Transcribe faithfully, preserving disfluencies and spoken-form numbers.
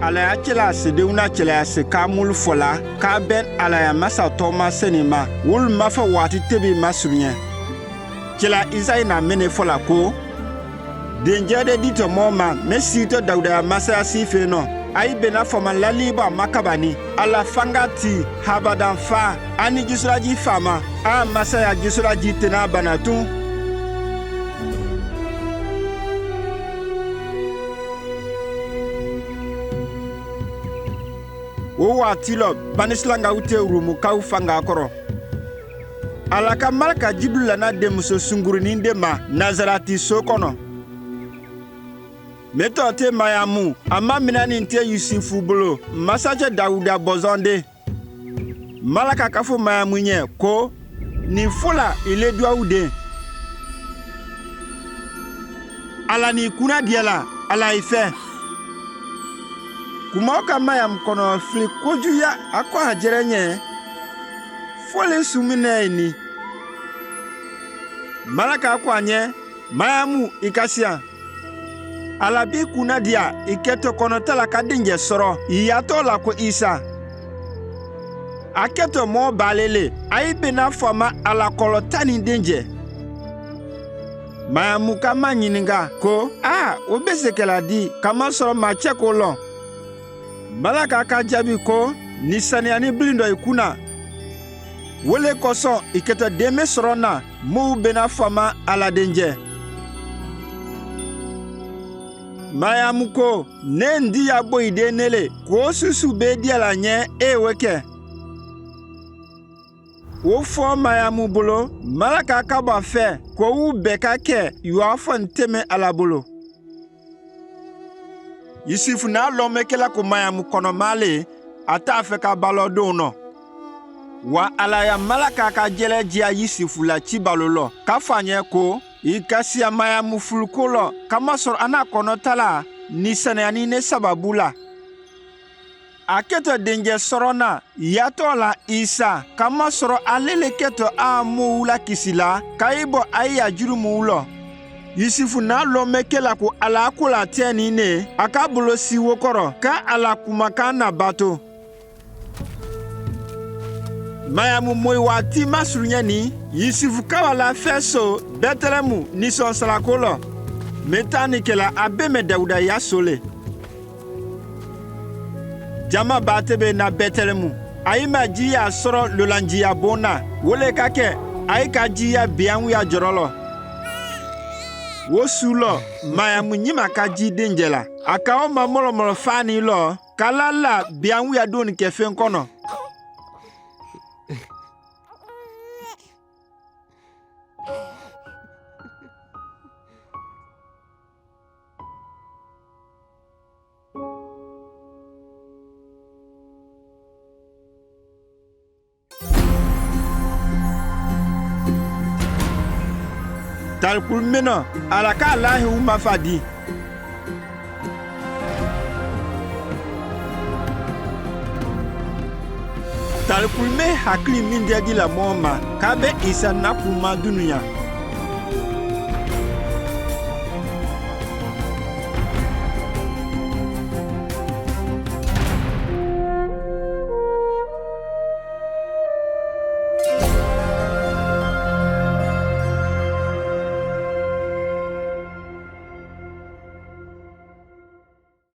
Alaya chela sedewuna chela ya se ka mul fula, ka ben alaya masa toma seni ma, wul mafa wati tebi ma surɲe. Chela Isai na mene fula ko: Denjede ditɔ mo ma, me sitɔ Dawuda ya masaya si fenɔ. Ayi bena fama lali ba makabani. Ala fanga ti, habadan fa, ani jisola ji fama, a masaya jisola ji tena bana tun. Wo wati lɔ, banisilanga ute rumu kaw fanga kɔrɔ. Ala ka malaka Jibrila na demuso sunguru ni de ma Nazarati so kɔnɔ. Me tɔ te Mayamu, ama mina ni te Yusufu bolo, masajɛ Dawuda bɔzɔn de. Malaka ka fu Mayamu ɲɛ ko, ni fula ile duwawu de. Ala ni kuna diɛ la, ala ifɛ. Kuma o ka Mayamu kɔnɔ fili koju ya akɔ hajɛrɛ ɲɛ, fole sumi nɛ ini. Malaka akɔ aɲɛ, Mayamu, i kasiya. Ala bi kuna diɛ a, i ketɔ kɔnɔta la ka denjɛ sɔrɔ, i yatɔ la ko Isa. Aketɔ mɔ baalele, ayi bena fama ala kɔlɔ tani denjɛ. Mayamu ka maɲininka ko, a, o besekɛ la di, kamasɔrɔ ma chɛ ko lɔ. Malaka ka jabi ko, ni saniya ni bilindɔ i kuna. Wele kɔsɔ, i ketɔ deme sɔrɔ na, mo u bena fama ala denjɛ. Mayamu ko, ne ndi ya bo i de nele, ko susu be diɛ la ɲɛ, e wekɛ. Wo fɔ Mayamu bolo, malaka ka ba fɛ, ko u bɛ ka kɛ, yua fɔ nteme ala bolo. Yusufu na lɔmekela ko Mayamu kɔnɔ male, a ta fɛ ka balɔ doonɔ. Wa ala ya malaka ka jɛlɛ jia Yusufu la chi balo lɔ, ka fɔ aɲɛ ko, i kasiya Mayamu fulu ko lɔ, kamasɔrɔ ana kɔnɔta la, ni saniya ni ne sababu la. Aketɔ denjɛ sɔrɔ na, yatɔ la Isa, kamasɔrɔ alele ketɔ a mo u lakisi la, ka i bɔ ayi ya jurumu u lɔ. Yusufu na lɔmekela ko ala kola teni ne, a ka bolosi wo kɔrɔ, ka ala kuma ka na bato. Mayamu moi wati masuru ɲɛ ni, Yusufu ka wa la fɛ so, Bɛtɛlɛmu, ni sɔn sara ko lɔ. Me tani kɛ la a be mɛ Dawuda ya sole. Jama baatebe na Bɛtɛlɛmu, ayi ma ji ya sɔrɔ lolanji ya bo na, wele ka kɛ, ayi ka ji ya bianwu ya jɔrɔ lɔ. Wo su lɔ, Mayamu ɲima ka ji denjɛ la, a ka o ma mɔlɔmɔlɔ fani lɔ, ka la la bianwu ya doni kɛ fen kɔnɔ. Tarikulme nɔ, ala ka lahi u mafa di. Tarikulme hakili mindedi la mɔ ma, ka be Isa na kuma dunuya.